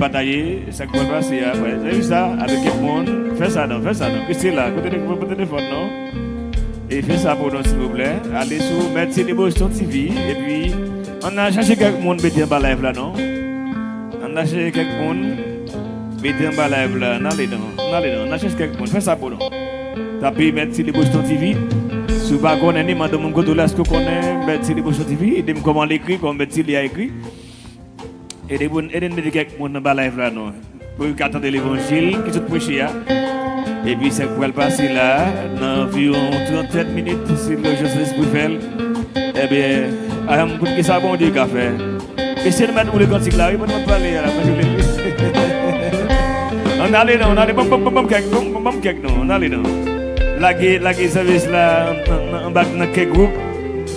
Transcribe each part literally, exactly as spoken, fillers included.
pataje sa k pral pase a, frè. Se jis sa, avèk kèk moun. Fè sa non, fè sa non. Rete la, kote te- kote telefòn non? E fè sa pou nou, silvouplè. Ale sou Mèt Sili Boston T V, epi ann al chache kèk moun mete anba live la non. Ann al chache kèk moun mete anba live la. Ann ale non, ann ale non. Ann al chache kèk moun. Fè sa pou nou. Tape Mèt Sili Boston T V. Si w pa konnen ni, mande moun kote w la, èske w konnen Mèt Sili Boston T V? Ede m kòman l ekri, kòman Mèt Sili a ekri. Ede moun, ede n mete kèk moun anba live la non. Pou yo ka tande levanjil ki sot preche a. Epi sa k pral pase la, nan anviwon trannsenk minit, si Lespri fè l. Ebyen, a, m koute ki sa Bondye ka fè. Mesye, nou mèt woule kantik la, wi, ban nou pale a la, mwen jwenn li. Ann ale non, ann ale, ban m, ban m, ban m kèk, ban m, ban m kèk non, ann ale non. Lage, lage sèvis la nan, nan, anba nan kèk gwoup.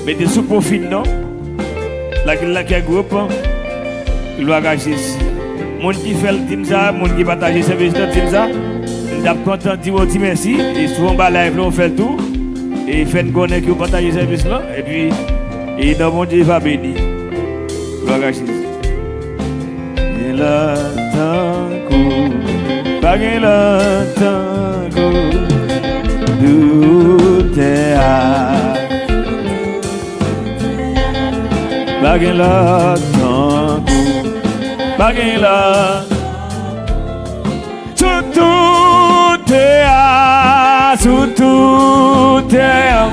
Mete sou pwofil non. Lage l nan kèk gwoup. Glwa a Jezi. Moun ki fè l di m sa, moun ki pataje sèvis la di m sa. M t ap kontan di w ti mèsi. E si w anba live la, w fè l tou. E fè n konnen ke w pataje sèvis la. Epi, e non Bondye va beni. Glwa a Jezi. Gen lòt tankou, pa gen lòt tankou, doutè a. Pa gen lòt tankou, pa gen lòt. Sou tout tè a, sou tout tè a,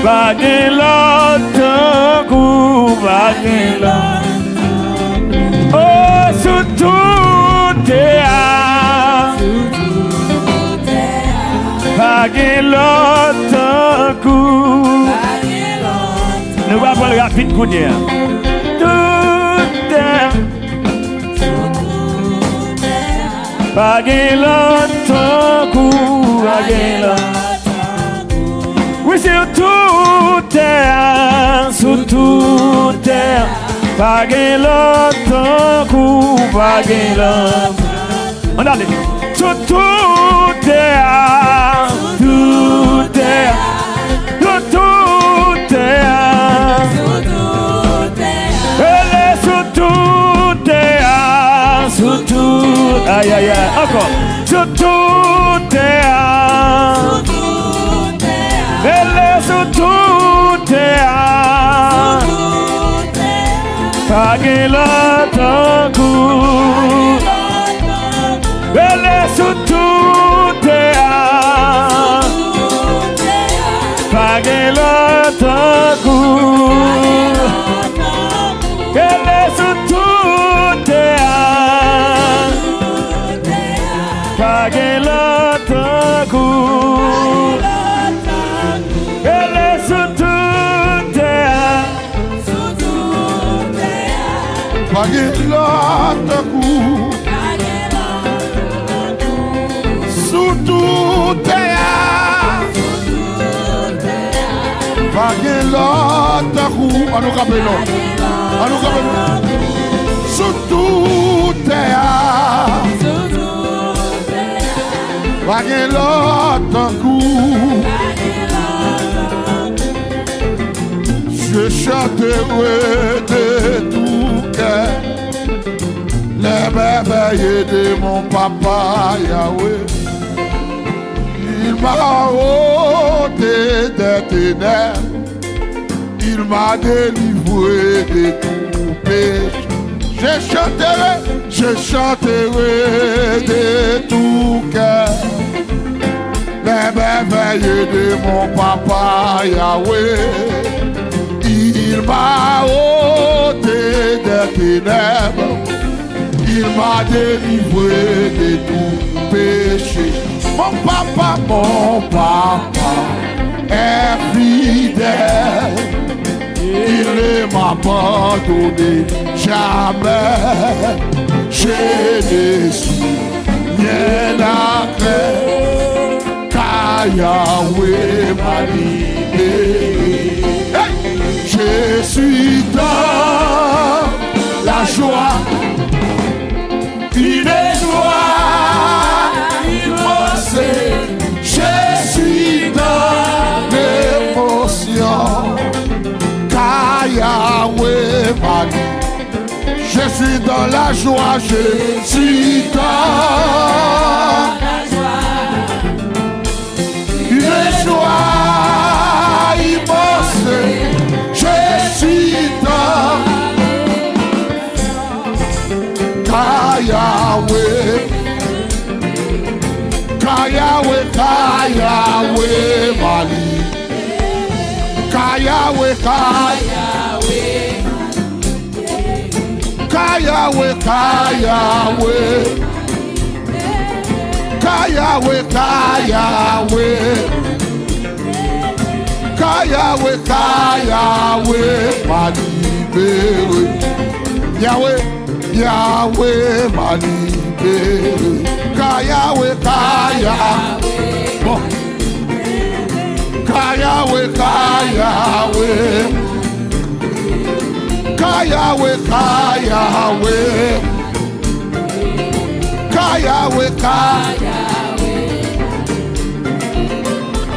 pa gen lòt tankou, pa gen lòt. Oh, sou tout tè a, pa gen lòt tankou. Nou va pran l rapid kounye a. Tout tè a. Pa gen lòt tankou, pa gen lòt. Wi, sou tout tè a, sou tout tè a, pa gen lòt tankou, pa gen lòt. Ann ale. Sou tout tè a, tout tè a, sou tout tè a. Rele sou tout tè a, sou tout, ay, ay, ay, ankò. Sou tout tè a. Rele sou tout tè a. Pa gen lòt tankou. Rele sou tout tè a. Pa gen lòt tankou. Rele sou tout tè a. Pa gen lòt tankou. Rele sou tout tè a. Pa gen lòt tankou. Sou tout tè a. Pa gen lòt tankou. Ann nou kanpe non. Ann nou kanpe non. Sou tout tè a. Pa gen lòt tankou. Je chanterai de tout cœur les merveilles de mon papa Yahweh. Il m'a ôté des ténèbres, il m'a délivré de tout péché. Je chanterai, je chanterai de tout cœur les merveilles de mon papa Yahweh. Il m'a ôté des ténèbres, il m'a délivré de tout péché. Mon papa, mon papa est fidèle. Il ne m'abandonne jamais. Je ne suis rien à craindre, car Yahweh m'a libéré. Hey! Je suis dans la joie. Une joie immense, je suis dans l'émotion, car Yahweh m'a dit, je Dans la joie, je suis dans la joie. Une joie immense, je suis dans Ka Yahweh, Ka Yahweh, Ka Yahweh, Mali. Ka Yahweh, Ka Yahweh. Ka Yahweh, Ka Yahweh. Ka Yahweh, Ka Yahweh. Ka Yahweh, Ka Yahweh, m a libere. Yahweh, Yahweh, m a libere. Ka Yahweh, Ka Yahweh. Bon. Ka Yahweh, Ka Yahweh. Ka Yahweh, Ka Yahweh. Ka Yahweh, Ka Yahweh.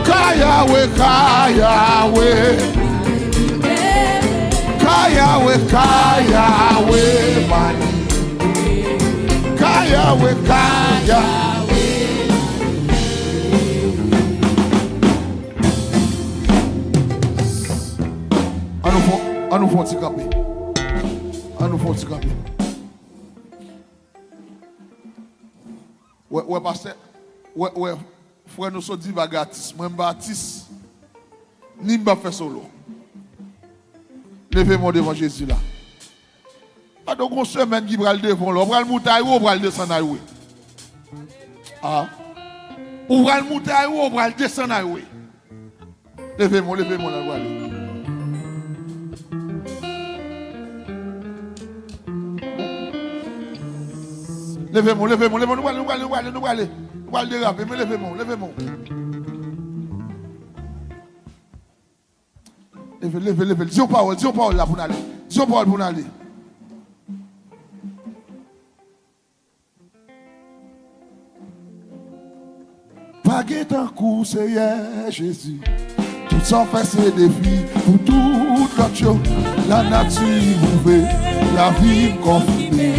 Ka Yahweh, Ka Yahweh. Ka Yahweh, Ka Yahweh, mani. Ka Yahweh, Ka Yahweh. An nou fè, an nou fè yon ti kanpe. An nou fè yon ti kanpe. Wè, wè, pastè, wè, wè, frè nou sot di pa gen atis. Mwen m pa atis, ni m pa fè solo. Leve men w devan Jezi la. Paske w gon semèn ki pral devan w la. Ou pral moute aywo, ou pral desann aywe. A. Ou pral moute aywo, ou pral desann aywe. Leve men w, leve men w la, nou prale. Leve men w, leve men w, leve men w, nou prale, nou prale, nou prale, nou prale. Nou pral derape, men leve men w, leve men w. Leve, leve, leve. Di yon pawòl, di yon pawòl la pou n ale. Di yon pawòl pou n ale. Pa gen tankou w, Seyè Jezi. Tout sa w fè se defi pou tout lòt yo. Lanati pwouve, lavi m konfime.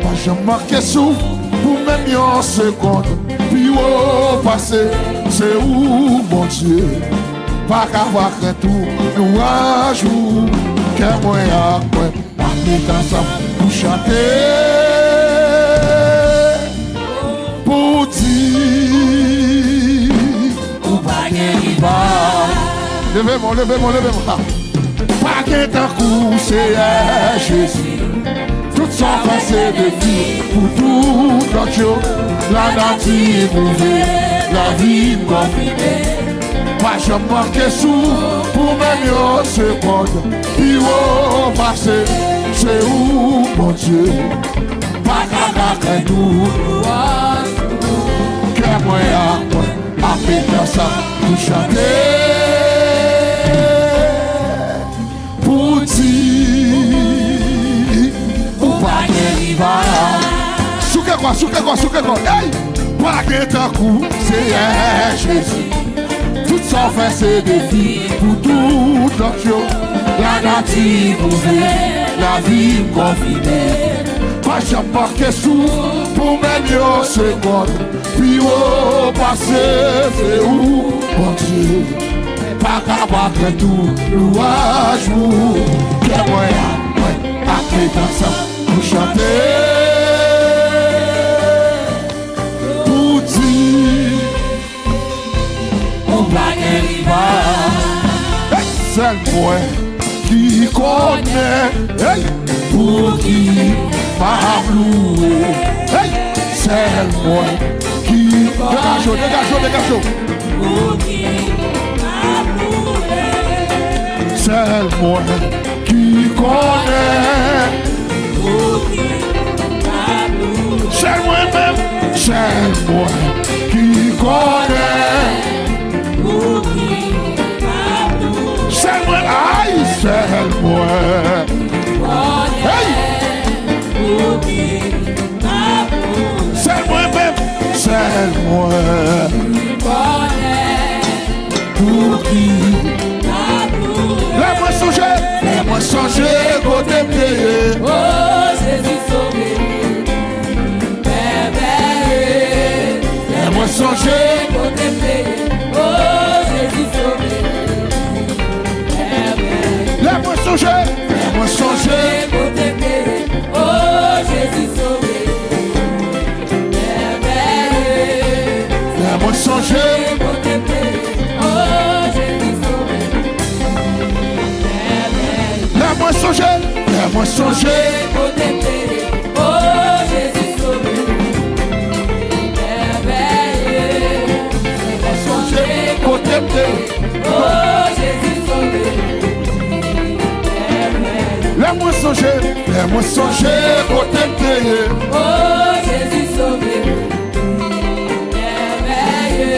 Pa janm manke souf pou menm yon segonn. Pi wo pase, se ou, Bondye. Pa ka pa krent ou, lwanj ou. Kè mwen ak mwen ap met ansanm pou chante, pou di ou pa gen rival. Leve men w, leve men w, leve men w. Pa gen tankou w, Seyè Jezi. Tout sa w fè se defi pou tout lòt yo. Lanati pwouve, lavi m konfime. Pa janm manke souf pou menm yon segonn. Pi wo pase, se ou, Bondye. Pa ka pa krent ou. Kè mwen ak mwen ap met ansanm pou chante, pou di ou pa gen rival. Souke kò, souke kò, souke kò. Ey! Pa gen tankou w, Seyè Jezi. Tout sa w fè se defi pou tout lòt yo. Lanati pwouve, lavi m konfime. Pa janm manke souf pou menm yon segonn. Pi wo pase, se ou, Bondye. Pa ka pa krent ou, lwanj pou ou. Kè mwen ak mwen ap met ansanm pou chante, pou di ou pa gen rival. Hey, sèl mwen ki konnen, hey, pou ki m ap louwe. Hey, sèl mwen ki degaje w, degaje w, degaje w. Sèl mwen ki konnen. Sèl mwen menm, sèl mwen ki konnen. Sèl mwen, ay, sèl mwen. Hey! Sèl mwen menm, sèl mwen. Pou ki. Lè mwen sonje, lè mwen sonje kote m te ye. O Jezi, Sonje kote m te ye, o Jezi sove m. Li mèvèye. Lè mwen sonje kote m te ye, o Jezi sove m. Li mèvèye. Lè mwen sonje, lè mwen sonje kote m te ye, o Jezi sove m. Li mèvèye.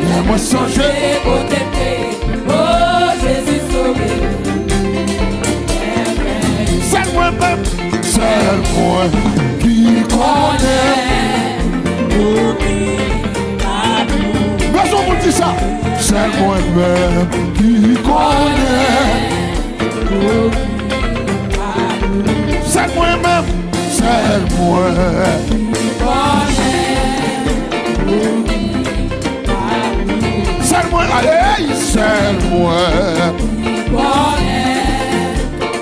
Lè mwen sonje kote m te ye, o Jezi sove m. Sèl mwen menm, sèl mwen ki konnen. Bezwen moun di sa. Sèl mwen menm ki konnen. Sèl mwen menm, sèl mwen. Sèl mwen, ale, sèl mwen.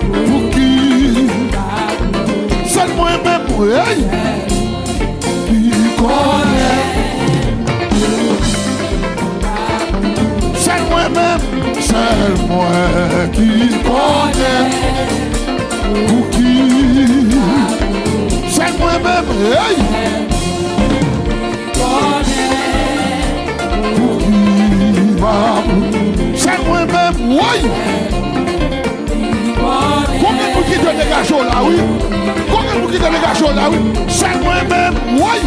Pouki? Sèl mwen menm, ey, ki konnen. Sèl mwen menm, sèl mwen ki konnen. Pouki? Sèl mwen menm, ey, ki konnen. Pouki m ap? Sèl mwen menm, woy. Konbyen moun ki te degaje w la, wi? Konbyen moun ki te degaje w la, wi? Sèl mwen menm, woy.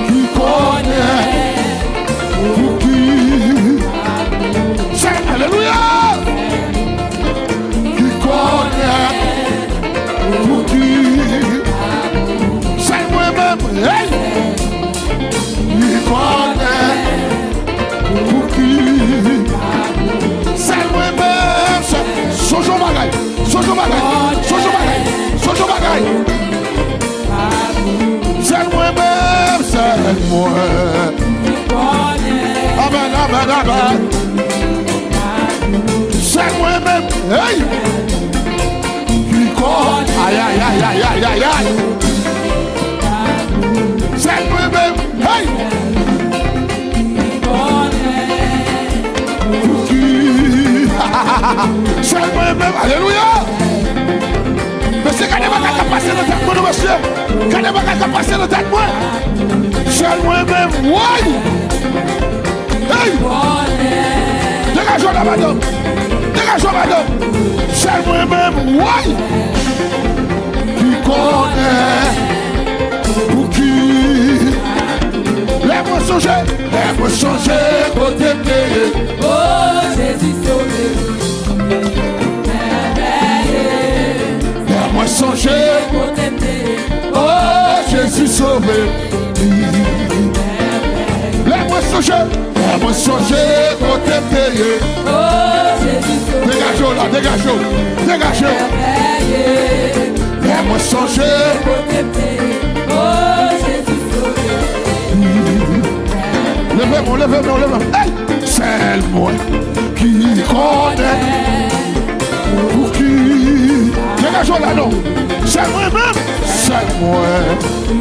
Ki konnen. Pouki? Sèl, alelouya. Ki konnen. Pouki? Sèl mwen menm, ey! Li konnen. Pouki? Sèl mwen menm, sèl, sonje yon bagay, sonje yon bagay, sonje yon bagay, sonje yon bagay. Sèl mwen menm, sèl mwen. Amèn, amèn, amèn. Sèl mwen menm, ey! Ki konnen. Ay, ay, ay, ay, ay, ay, ay. Sèl mwen menm, hey! Pouki? Sèl mwen menm, alelouya! Mesye, gade bagay k ap pase nan tèt mwen, non, mesye. Gade bagay k ap pase nan tèt mwen. Sèl mwen menm, woy! Hey! Degaje w la, madanm! Degaje w, madanm! Sèl mwen menm, woy! Ki konnen pouki. Lè mwen sonje, lè mwen sonje kote m te ye. O Jezi sove m. Mèvèye. Lè mwen sonje kote m te ye. O Jezi sove m. Lè mwen sonje, lè mwen sonje kote m te ye. Degaje w la, degaje w, degaje w. Lè mwen sonje. Leve men w, leve men w, leve men w. Hey! Sèl mwen ki konnen. Pouki? Degaje w la non. Sèl mwen menm. Sèl mwen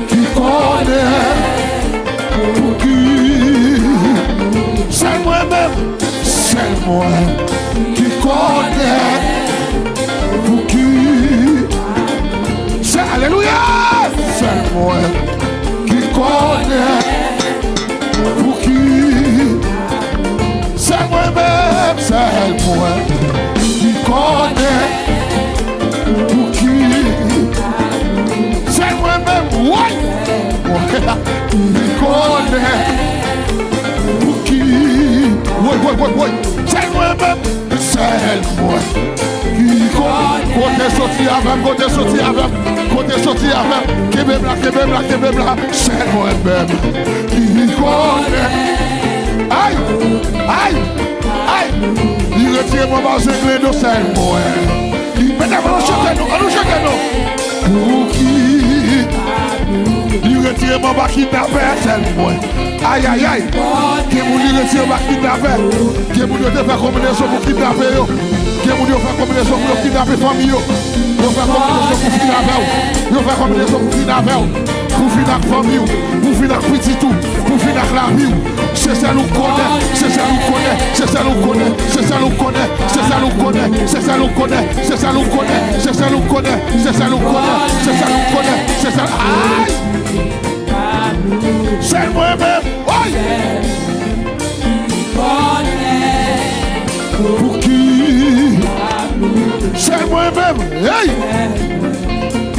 ki konnen. Pouki? Sèl mwen menm. Sèl mwen ki konnen. Pouki? Sèl, alelouya! Sèl mwen ki konnen. Pouki? Sèl mwen menm, sèl mwen ki konnen. Pouki? Sèl mwen menm, woy! Ki konnen. Pouki? Woy, woy, woy, woy! Sèl mwen menm, sèl mwen ki konnen. Kote soti avè m, kote soti avè m, kote soti avè m. Kenbe m la, kenbe m la, kenbe m la. Sèl mwen menm ki konnen. Ay, ay, ay. Li retire mwen ba zenglendo, sèl mwen. Li mete mwen, nou chante non, an nou chante non. Pouki? Li retire mwen ba kidnapè, sèl mwen. Ay, ay, ay. Gen moun li retire ba kidnapè. Gen moun yo te fè konbinezon pou kidnape yo. Gen moun yo fè konbinezon pou yo kidnape fanmi yo. Yo fè konbinezon pou fin avè w. Yo fè konbinezon pou fin avè w. Pou vin ak fanmi w, pou vin ak pitit ou, pou vin ak lavi w. Se sèl ou konnen, se sèl ou konnen, se sèl ou konnen, se sèl ou konnen, se sèl ou konnen, se sèl ou konnen, se sèl ou konnen, se sèl ou konnen, se sèl ou konnen, se sèl ou konnen, se sèl, ay! Sèl mwen menm, oy! Pou ki? Sèl mwen menm, hey!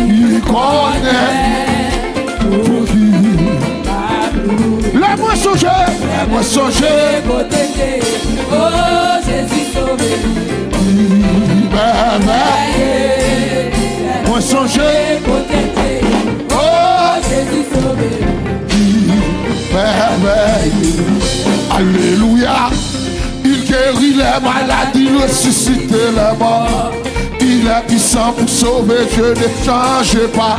Li konnen pou ki. Lè mwen sonje, lè mwen sonje. Kote ke, o Jezi sove. Li mèvèye. Mwen sonje. Kote ke, o Jezi sove. Li mèvèye. Alelouya. Il guérit les malades, il ressuscite les morts. Il est puissant pour sauver, Dieu ne change pas.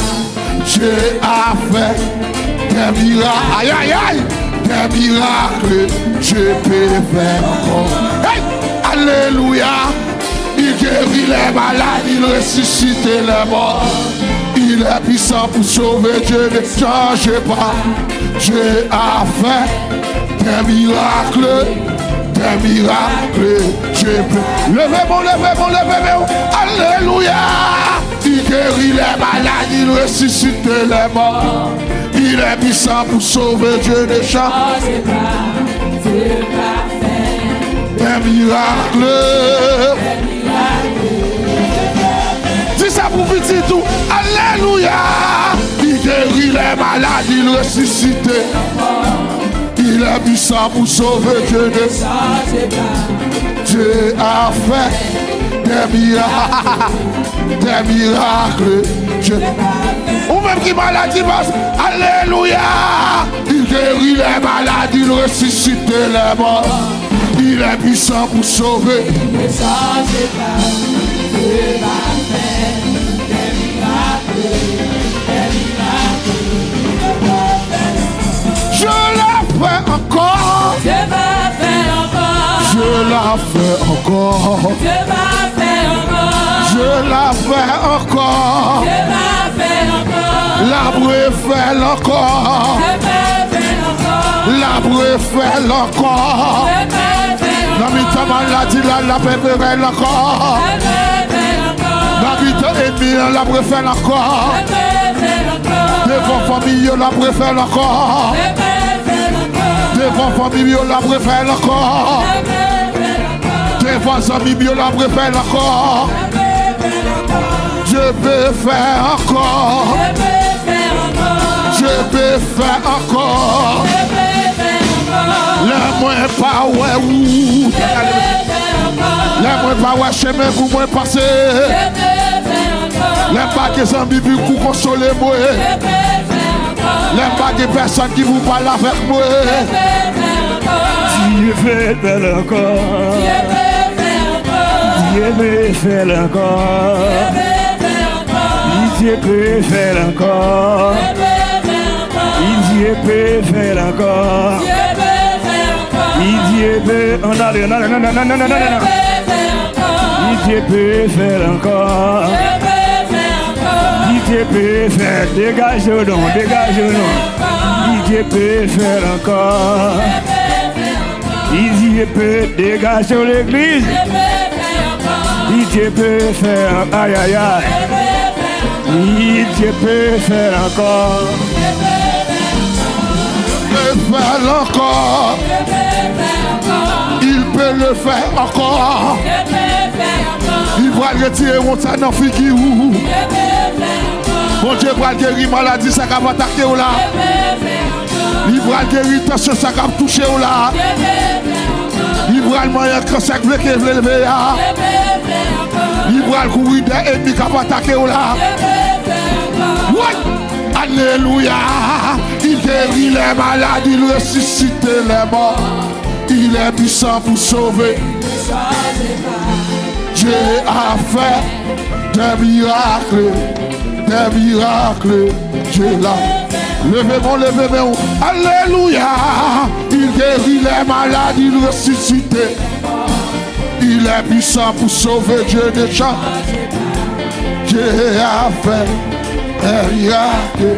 Dieu a fait des miracles, aïe aïe aïe, des miracles, Dieu peut faire encore. Hey! Alléluia! Il guérit les malades, il ressuscite les morts. Il est puissant pour sauver, Dieu ne change pas. Dieu a fait des miracles, des miracles, Dieu peut. Leve men w, leve men w, leve men w. Alléluia! Il guérit les malades, il ressuscite les morts. Il est puissant pour sauver, Dieu ne change pas. Des miracles. Di sa pou pitit ou. Alléluia. Il guérit les malades, il ressuscite. Il est puissant pour sauver, Dieu ne. Dieu a fait des miracles, des miracles. Dieu. Ou menm ki malad, di pas, alléluia. Il guérit les malades, il ressuscite les morts. Il est puissant pour sauver. Je la fè ankò. Dieu va faire encore. Je la fè ankò. Dieu va faire encore. Je la fè ankò. Dieu va faire encore. L ap refè l ankò. Dieu va faire encore. L ap refè l ankò. Dieu va faire encore. Nan mitan maladi la, l ap refè l ankò. Dieu va faire encore. Nan mitan ènmi an, l ap refè l ankò. Dieu va faire encore. Devan fanmi yo, l ap refè l ankò. Devan fanmi yo, l ap refè l ankò. Devan zanmi yo, l ap refè l ankò. Dieu peut faire encore. Dieu peut faire encore. Lè mwen pa wè wout, lè mwen pa wè chemen pou mwen pase, lè m pa gen zanmi pou konsole mwen, lè m pa gen pèsòn ki pou pale avèk mwen. Dieu peut faire encore. Dieu peut faire encore. Dieu peut faire encore. Dieu peut faire encore. Dieu peut faire encore. Dieu peut faire encore. Dieu peut, ann ale, ann ale, non, non, non. Dieu peut faire encore. Dieu peut faire, degaje w non, degaje w non. Dieu peut faire encore. Dieu peut, degaje w legliz. Dieu peut faire, ay, ay, ay. Dieu peut faire encore. Peut faire encore. Il peut le faire encore. Li pral retire wont sa nan figi w. Bondye pral geri maladi sa k ap atake w la. Li pral geri tansyon sa k ap touche w la. Li pral manyen kansè k vle ke vle leve a. Li pral kouri dèyè ènmi k ap atake w la. Woy! Alelouya! Il guérit les malades, il ressuscite les morts. Il est puissant pour sauver. Dieu a fait des miracles, des miracles. Dieu l'a. Leve men w, leve men w. Alelouya! Il guérit les malades, il ressuscite. Il est puissant pour sauver, Dieu ne change. Dieu a fait des miracles.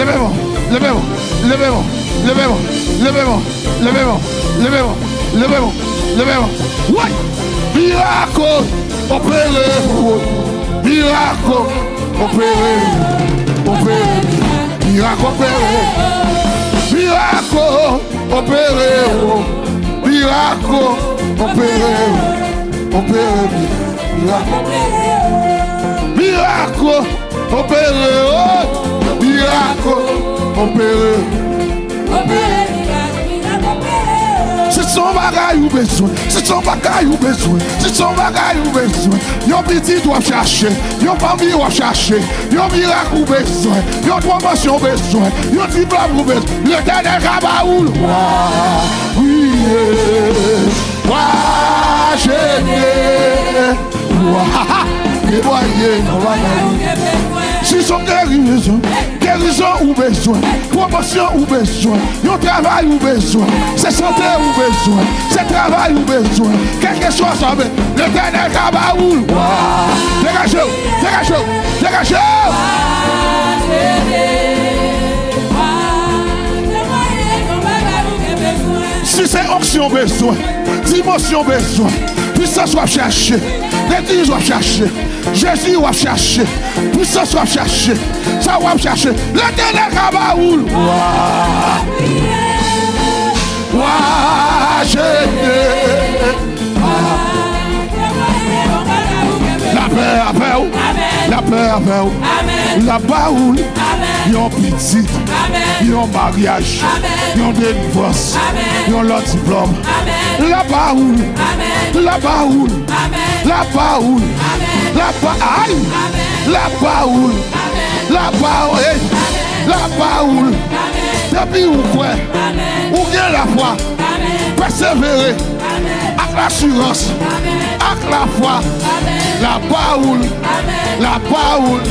Leve men w, leve men w, leve men w, leve men w, leve men w, leve men w, leve men w, leve men w, leve men w. Woy! Mirak opere, woy! Mirak opere, opere, mirak opere, mirak opere, mirak opere, opere, mirak, mirak opere, oh, mirak opere. Si se yon bagay ou bezwen, si se yon bagay ou bezwen, si se yon bagay ou bezwen, yon pitit w ap chache, yon fanmi w ap chache, yon mirak ou bezwen, yon pwomosyon ou bezwen, yon diplòm ou bezwen, Letènèl ka ba ou l. Wa, priye, wa, jene, wa, temwaye nan bagay ou. Si se yon gerizon, gerizon ou bezwen, pwomosyon ou bezwen, yon travay ou bezwen, se sante ou bezwen, se travay ou bezwen, kèlkeswa sa, men Letènèl ka ba ou l. Wa, degaje w, degaje w, degaje w. Si se onksyon bezwen, dimansyon bezwen, pisans w ap chache, legliz w ap chache, Jezi w ap chache, pisans w ap chache, sa w ap chache, Letènèl ka ba ou l. Wa, wa, jene. Lapè avè w, lapè avè w, l ap ba ou l. Yon pitit, yon maryaj, yon delivrans, yon lòt diplòm, l ap ba ou l, l ap ba ou l. L ap ba ou l. L ap ba, ay! L ap ba ou l. L ap ba ou, ey! L ap ba ou l. Depi ou kwè, ou gen lafwa, pèsevere ak lasirans, ak lafwa. L ap ba ou l. L ap ba ou l.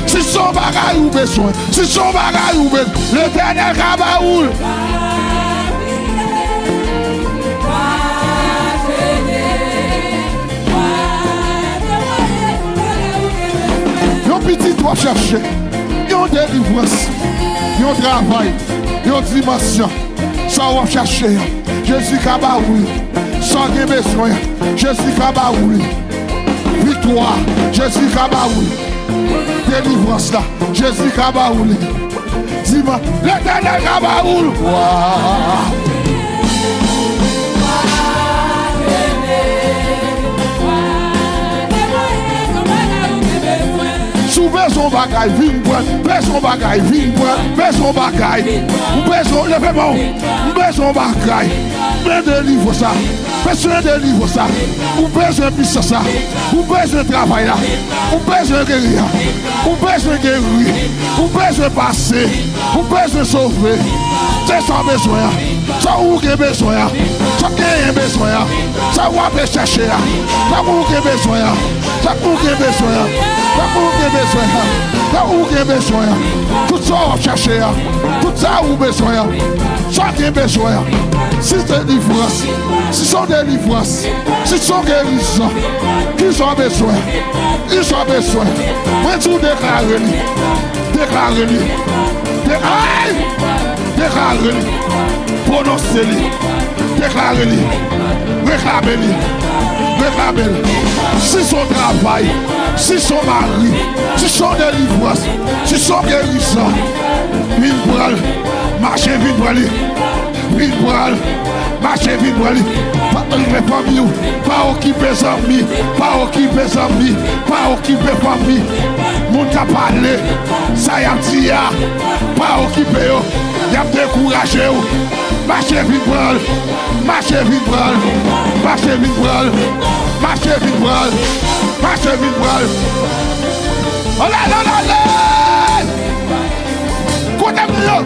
Si se yon bagay ou bezwen, si se yon bagay ou bezwen, Letènèl ka ba ou l. Yon pitit w ap chache, yon delivrans, yon travay, yon dimansyon, sa w ap chache a, Jezi ka ba ou li. Sa w gen bezwen an, Jezi ka ba ou li. Viktwa, Jezi ka ba ou li. Delivrans la, Jezi ka ba ou li. Di mwen, Letènèl ka ba ou l. Wa. Bagay, vin pran. Bezwen bagay, vin pran. Bezwen bagay. Ou bezwen, leve men w. M bezwen bagay. Men delivrans la. Bezwen delivrans la. Ou bezwen pisans la. Ou bezwen travay la. Ou bezwen geri a. Ou bezwen geri. Ou bezwen pase. Ou bezwen sove. Se sa w bezwen an. Sa ou gen bezwen an. Sa w genyen bezwen an. Sa w ape chèche a. Sa ou gen bezwen an. Sa ou gen bezwen an. Sa ou gen bezwen an. Sa ou gen bezwen an. Tout sa w ap chèche a. Tout sa ou bezwen an. Sa w gen bezwen an. Si se delivrans. Si se yon delivrans. Si se yon gerizon. Kisa w bezwen? Kisa w bezwen? Mwen di w deklare li. Deklare li. De, ay! Deklare li. Pwononse li. Deklare li. Reklame li. Reklame li. Si se yon travay, si se yon mari, si se yon delivrans, si se yon gerizon, vin pran l. Mache vin pran li. Vin pran l. Mache vin pran li. Pa okipe fanmi w. Pa okipe zanmi. Pa okipe zanmi. Pa okipe fanmi. Moun k ap pale sa y ap di a, pa okipe yo. Y ap dekouraje w. Mache vin pran l. Mache vin pran l. Mache vin pran l. Mache vin pran l. Mache vin pran l. Ann ale, ann ale! Kote m ye?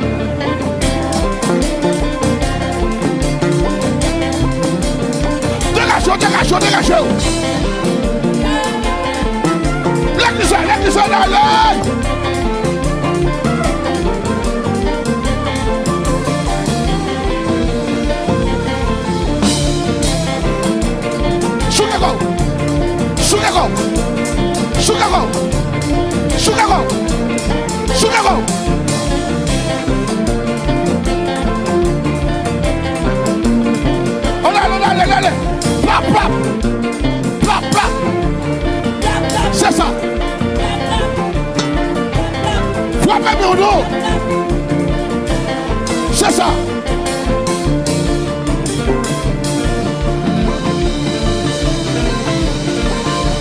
Degaje w, degaje w, degaje w! Legliz la, legliz la, la, la! Souke kò w! Souke kò w! Souke kò w! Souke kò w! Souke kò w! Ann ale, ann ale, ann ale! Plap, plap! Plap, plap! Se sa! Frape men w non! Se sa!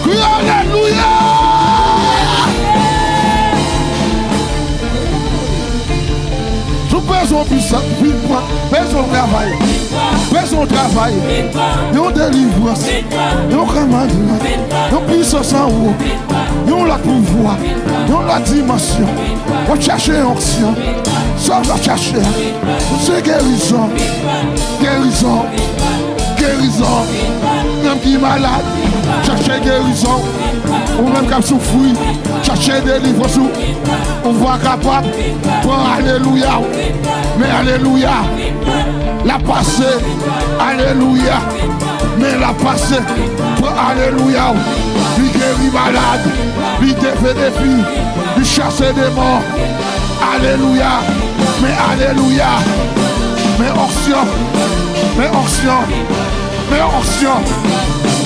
Kriye alelouya! Si w bezwen yon pisans, vin pran. Bezwen yon travay. Bezwen yon travay. Yon delivrans. Yon kòmandman. Yon pisans anwo. Yon lòt pouvwa. Yon lòt dimansyon. W ap chache yon onksyon. Sa w ap chache a. Se gerizon. Gerizon. Gerizon. Ou menm ki malad, chache gerizon. Ou menm k ap soufri, chache delivrans ou. Ou pa kapab, pran alelouya w. Men alelouya. L ap pase. Alelouya. Men l ap pase. Pran alelouya w. Li geri malad. Li defe defi. Li chase demon. Alelouya. Men alelouya. Men onksyon. Men onksyon. Men onksyon.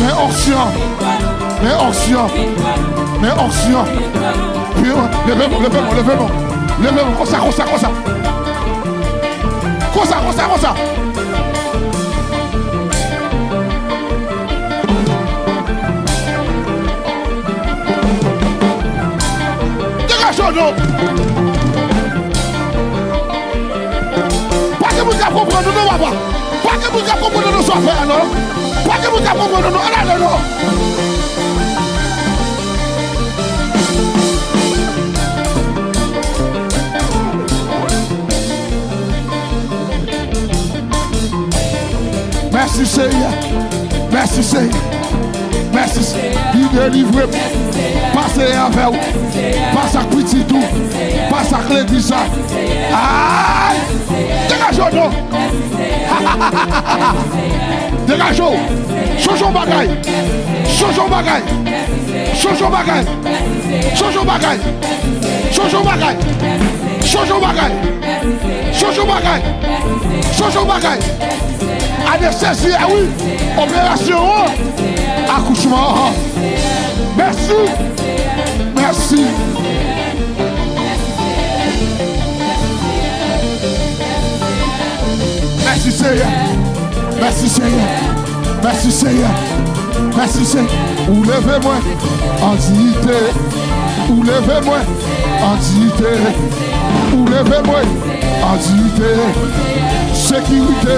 Men onksyon. Men onksyon. Men onksyon. Leve men w, leve men w, leve men w. Leve men w. Konsa, konsa, konsa. Konsa, konsa, konsa. Degaje w non! Pa gen moun k ap konprann nou non, papa! Pa gen moun k ap konprann nou non, sa w fè a non! Pa gen moun k ap konprann nou non! Ann ale non! Mèsi, Senyè. Mèsi, Senyè. Mèsi, Senyè. Li delivre m. Pase avè w. Pase ak pitit ou. Pase ak legliz la. Ay! Degaje w non. Degaje w. Chonje yon bagay. Chonje yon bagay. Chonje yon bagay. Chonje yon bagay. Chonje yon bagay. Chonje yon bagay. Chonje yon bagay. Chonje yon bagay. Anestezi a wi. Operasyon an. Akouchman an. Mèsi. Mèsi. Mèsi, Senyè. Mèsi, Senyè. Mèsi, Senyè. Mèsi, Senyè. Ou leve mwen an diyite. Ou leve mwen an diyite. Ou leve mwen an diyite. Sekirite.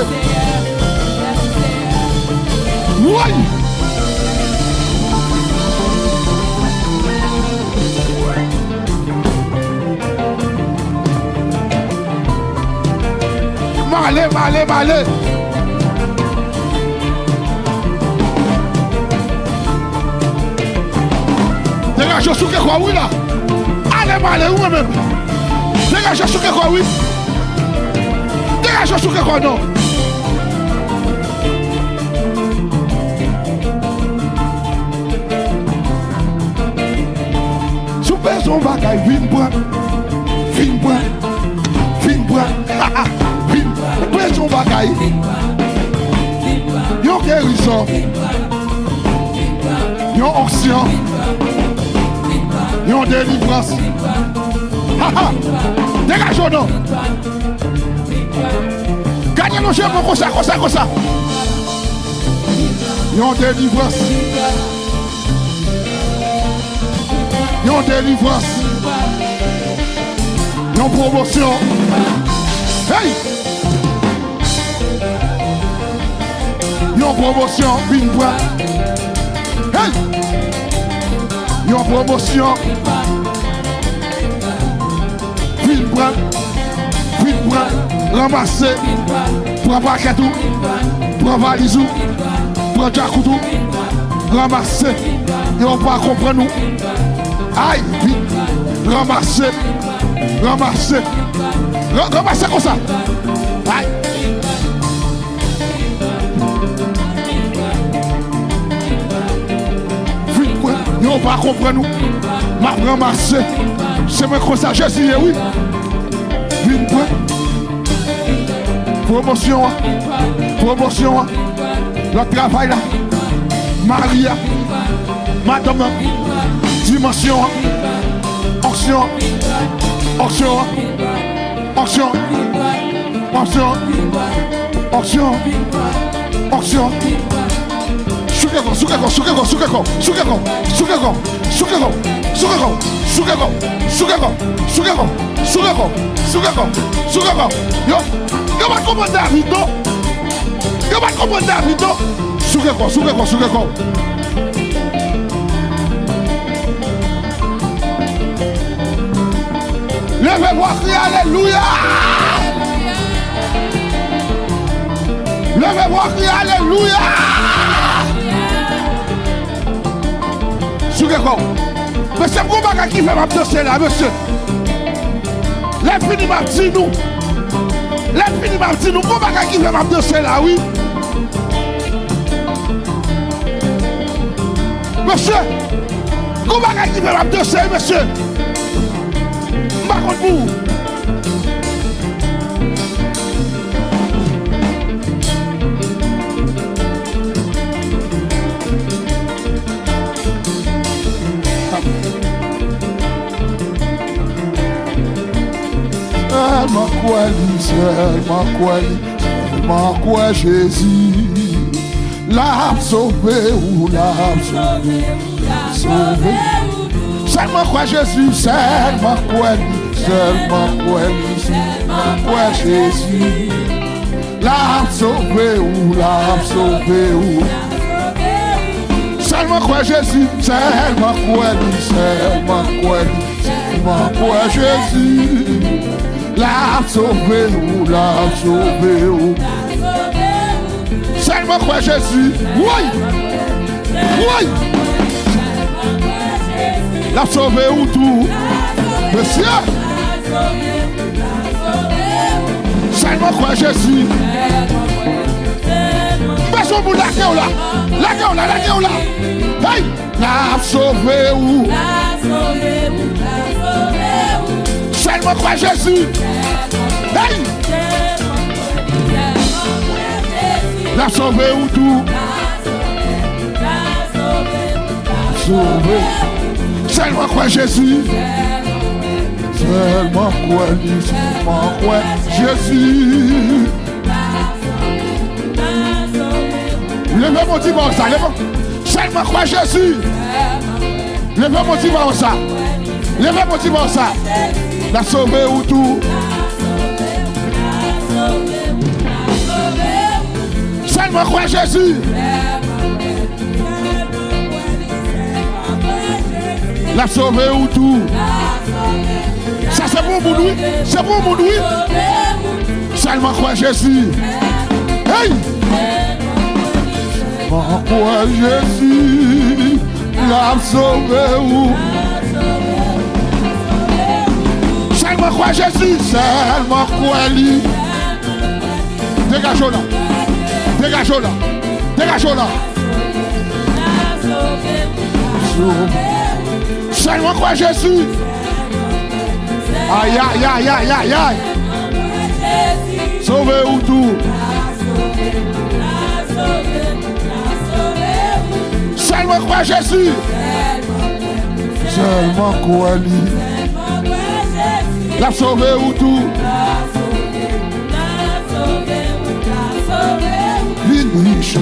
Woy! M ale, m ale, m ale. Degaje w, souke kò w wi la. Ale, m ale wi mwen menm. Degaje w, souke kò w wi. Degaje w, souke kò w non. Si w bezwen yon bagay, vin pran. Vin pran. Vin pran. Vin pran. Ou bezwen yon bagay. Yon gerizon. Yon onksyon. Yon delivrans. Degaje w non. Gade nou je mwen konsa, konsa, konsa. Yon delivrans. Yon delivrans. Yon pwomosyon. Hey! Yon pwomosyon, vin pran. Hey! Yon pwomosyon. Vin pran, vin pran, ranmase, pran pakèt ou, pran valiz ou, pran djakout ou, ranmase, yo pa konprann ou. Ay, vin, ranmase, ranmase, ra- ranmase konsa. Ay. Vin pran, yo pa konprann ou. M ap ranmase. Se mwen konsa Jezi ye wi. Vin pran. Pwomosyon an. Pwomosyon an. Lòt travay la. Mari a. Madanm nan. Dimansyon an. Onksyon an. Onksyon an. Onksyon. Onksyon. Onksyon. Onksyon. Souke kò, souke kò, souke kò, souke kò, souke kò, souke kò, souke kò, souke kò, souke kò, souke kò, souke kò, souke kò, souke kò, souke kò, souke kò. Yo, yo pa t konprann David non. Yo pa t konprann David non. Souke kò, souke kò, souke kò. Leve vwa, kriye alelouya! Leve vwa, kriye alelouya! Souke kò w. Mesye, m gon bagay ki fè m ap danse la, mesye. Lè fini m ap di nou. Lè fini m ap di nou. Gon bagay ki fè m ap danse la, wi. Mesye, gon bagay ki fè m ap danse, mesye. M pa konn pou ou. Sèlman kwè li, sèlman kwè li, sèlman kwè Jezi. L ap sove ou, l ap sove ou, l ap sove ou. Sèlman kwè Jezi, sèlman kwè li, sèlman kwè li, sèlman kwè Jezi. L ap sove ou, l ap sove ou. Sèlman kwè Jezi, sèlman kwè li, sèlman kwè li, sèlman kwè Jezi. L ap sove ou, l ap sove ou. Sèlman kwè Jezi. Woy! Woy! L ap sove ou tou. Mesye! Sèlman kwè Jezi. M bezwen pou lage w la. Lage w la, lage w la. Hey! L ap sove ou. Sèlman kwè Jezi. Hey! L ap sove ou tou. Sove. Sèlman kwè Jezi. Sèlman kwè li, sèlman kwè Jezi. Leve men w di pawòl sa, leve. Sèlman kwè Jezi. Leve men w di pawòl sa. Leve pou ti bò sa. L ap sove ou tou. Sèlman kwè Jezi. L ap sove ou tou. Sa se pou moun, wi. Se pou moun, wi. Sèlman kwè Jezi. Hey! Sèlman kwè Jezi, l ap sove ou. Sèlman kwè Jezi, sèlman kwè li. Degaje w la. Degaje w la. Degaje w la. Sèlman kwè Jezi. Ay, ay, ay, ay, ay, ay. Sove ou tou. Sèlman kwè Jezi. Sèlman kwè li. L ap sove ou tou. Li nich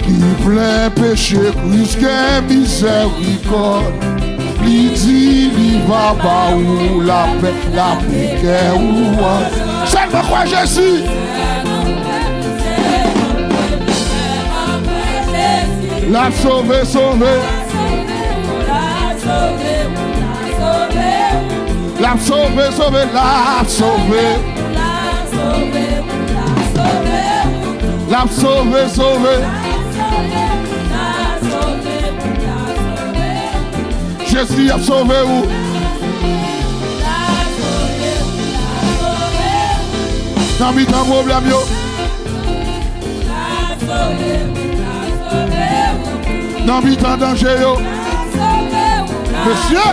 ki plen peche, Kris gen mizèrikòd. Li di li va ba ou lapè, lapè kè ou an. Sèlman kwè Jezi. L ap sove, sove. L ap sove, sove, l ap sove. L ap sove, sove. Jezi ap sove ou. Nan mitan pwoblèm yo. Nan mitan danje yo. Mesye.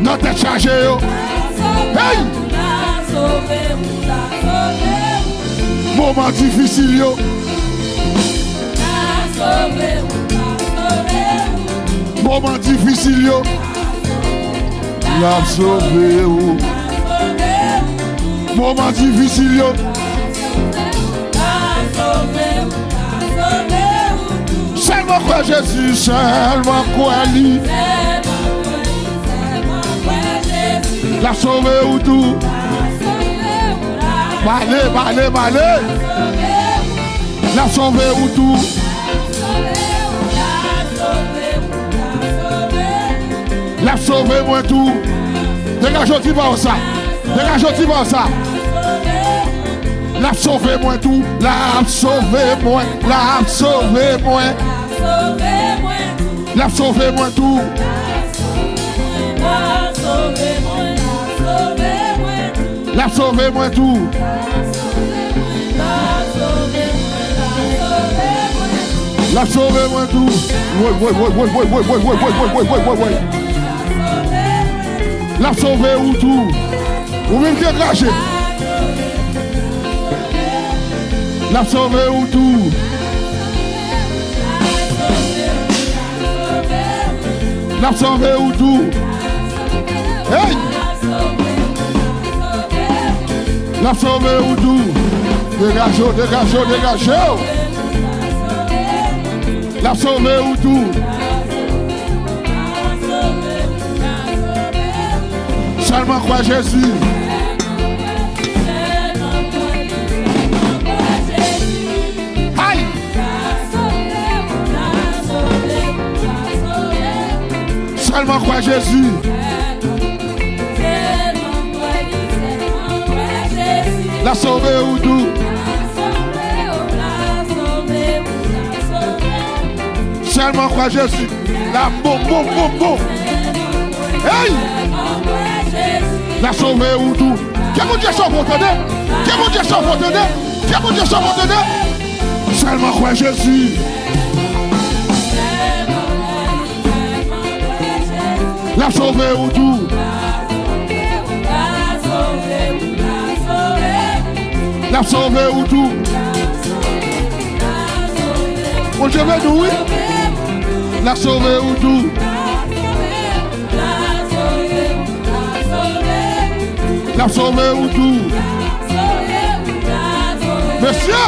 Nan tèt chaje yo. Hey! Moman difisil yo. Moman difisil yo. L ap sove ou. Moman difisil yo. Sèlman kwè Jezi, sèlman kwè li. L ap sove ou tou. Pale, pale, pale. L ap sove ou tou. L ap sove mwen tou. Degaje w ti pawòl sa. Degaje w ti pawòl sa. L ap sove mwen tou. L ap sove mwen. L ap sove mwen. L ap sove mwen tou. L ap sove mwen tou. L ap sove mwen tou. Woy, woy, woy. L ap sove ou tou. Ou menm ki angaje. L ap sove ou tou. L ap sove ou tou. Hey! L ap sove ou tou. Degaje w, degaje w, degaje w. L ap sove ou tou. Sèlman kwè Jezi. Ay! Sèlman kwè Jezi. L ap sove ou tou. Sèlman kwè Jezi. La boum, boum, boum, boum. Hey! L ap sove ou tou. Ke Bondye sove w, tande. Ke Bondye sove w, tande. Ke Bondye sove w, tande. Sèlman kwè Jezi. L ap sove ou tou. L ap sove ou tou. Bondye beni w, wi. L ap sove ou tou. L ap sove ou tou. Mesye!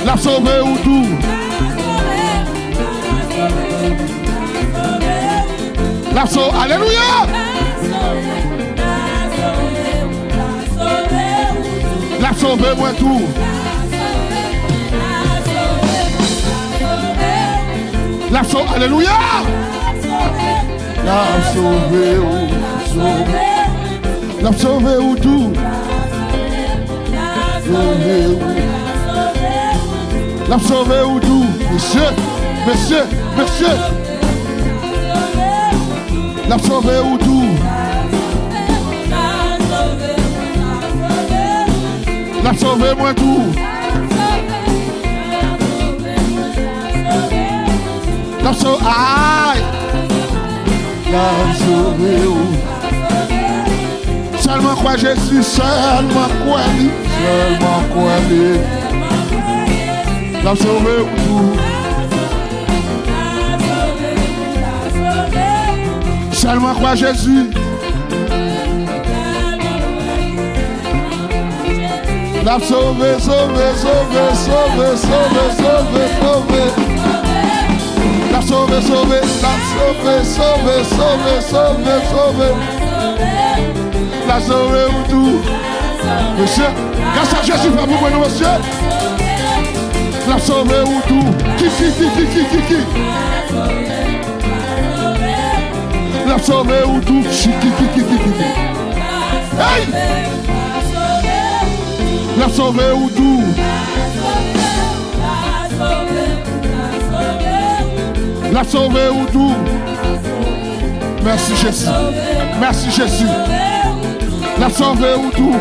L ap sove ou tou. L ap sove, alelouya! L ap sove mwen tou. L ap sove, alelouya! L ap sove ou, sove. L ap sove ou tou. Sove ou. L ap sove ou tou. Mesye, mesye, mesye. L ap sove ou tou. L ap sove mwen tou. L ap sove, ay! L ap sove ou. Sèlman kwè Jezi, sèlman kwè li, sèlman kwè li. L ap sove ou tou. Sèlman kwè Jezi. L ap sove, sove, sove. L ap sove, sove, l ap sove, sove, sove. L ap sove ou tou. Mesye, gad sa Jezi fè pou mwen non, mesye. L ap sove ou tou. Ki, ki, ki, ki, ki, ki, ki. L ap sove ou tou. Ki, ki, ki, ki, ki, ki. Hey! L ap sove ou tou. L ap sove ou tou. Mèsi Jezi. Mèsi Jezi. L ap sove ou tou.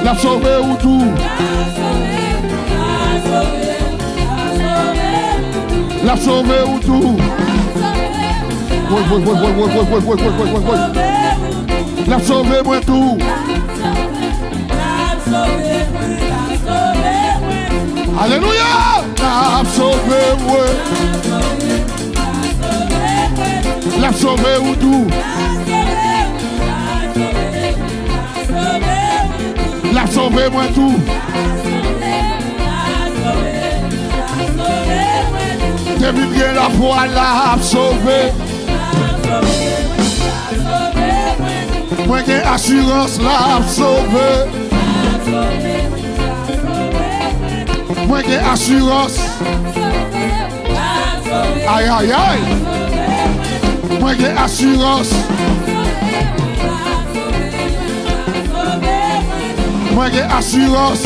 L ap sove ou tou. L ap sove ou tou. Woy, woy, woy. L ap sove mwen tou. Alelouya! L ap sove mwen. L ap sove ou tou. L ap sove mwen tou. Depi m gen lafwa, l ap sove. Mwen gen asirans, l ap sove. Mwen gen asirans. Ay, ay, ay. Mwen gen asirans. Mwen gen asirans.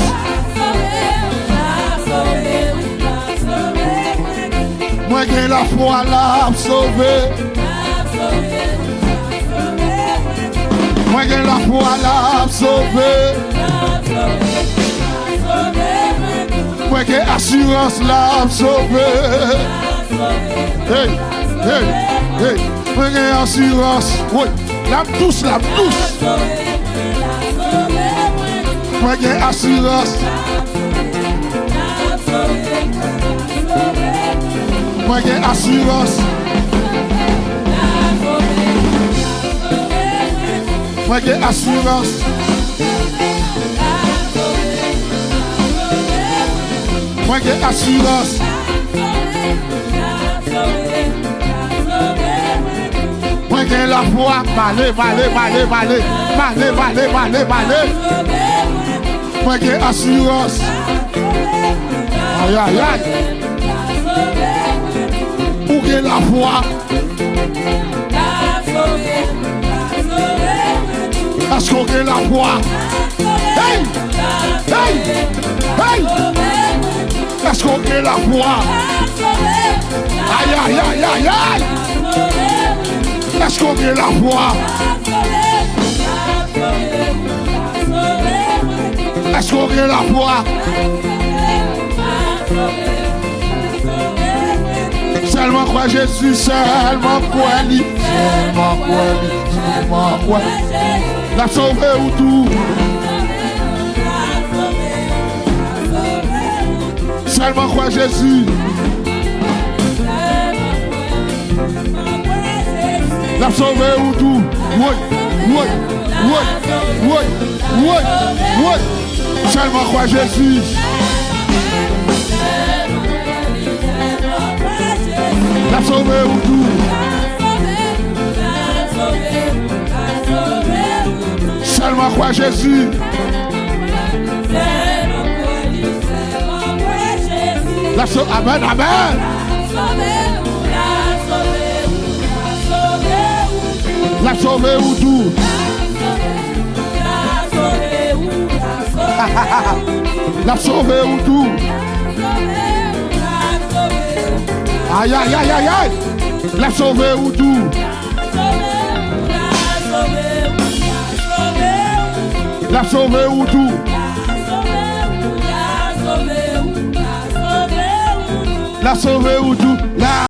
Mwen gen lafwa, l ap sove. Mwen gen lafwa, l ap sove. Mwen gen asirans, l ap sove. Hey, hey, hey. Mwen gen asirans. Woy, l ap dous, l ap dous. Mwen gen asirans. Mwen gen asirans. Mwen gen asirans. Mwen gen asirans. Mwen gen lafwa. M ale, m ale, m ale, m ale. M ale, m ale, m ale, m ale. Mwen gen asirans. Ay, ay, ay. Ou gen lafwa. Èske w gen lafwa? Hey! Hey! Hey! Èske w gen lafwa? Ay, ay, ay, ay, ay! Èske w gen lafwa? Èske w gen lafwa? Sèlman kwè Jezi, sèlman kwè li, sèlman kwè li, sèlman kwè. L ap sove ou tou. Sèlman kwè Jezi. L ap sove ou tou. Woy, woy, woy, woy, woy, woy. Sèlman kwè Jezi. L ap sove ou tou. Sèlman kwè Jezi. L ap sove, amèn, amèn. L ap sove ou tou. L ap sove ou tou. Ayayayayay. L ap sove ou tou. L ap sove ou tou. L ap sove ou tou.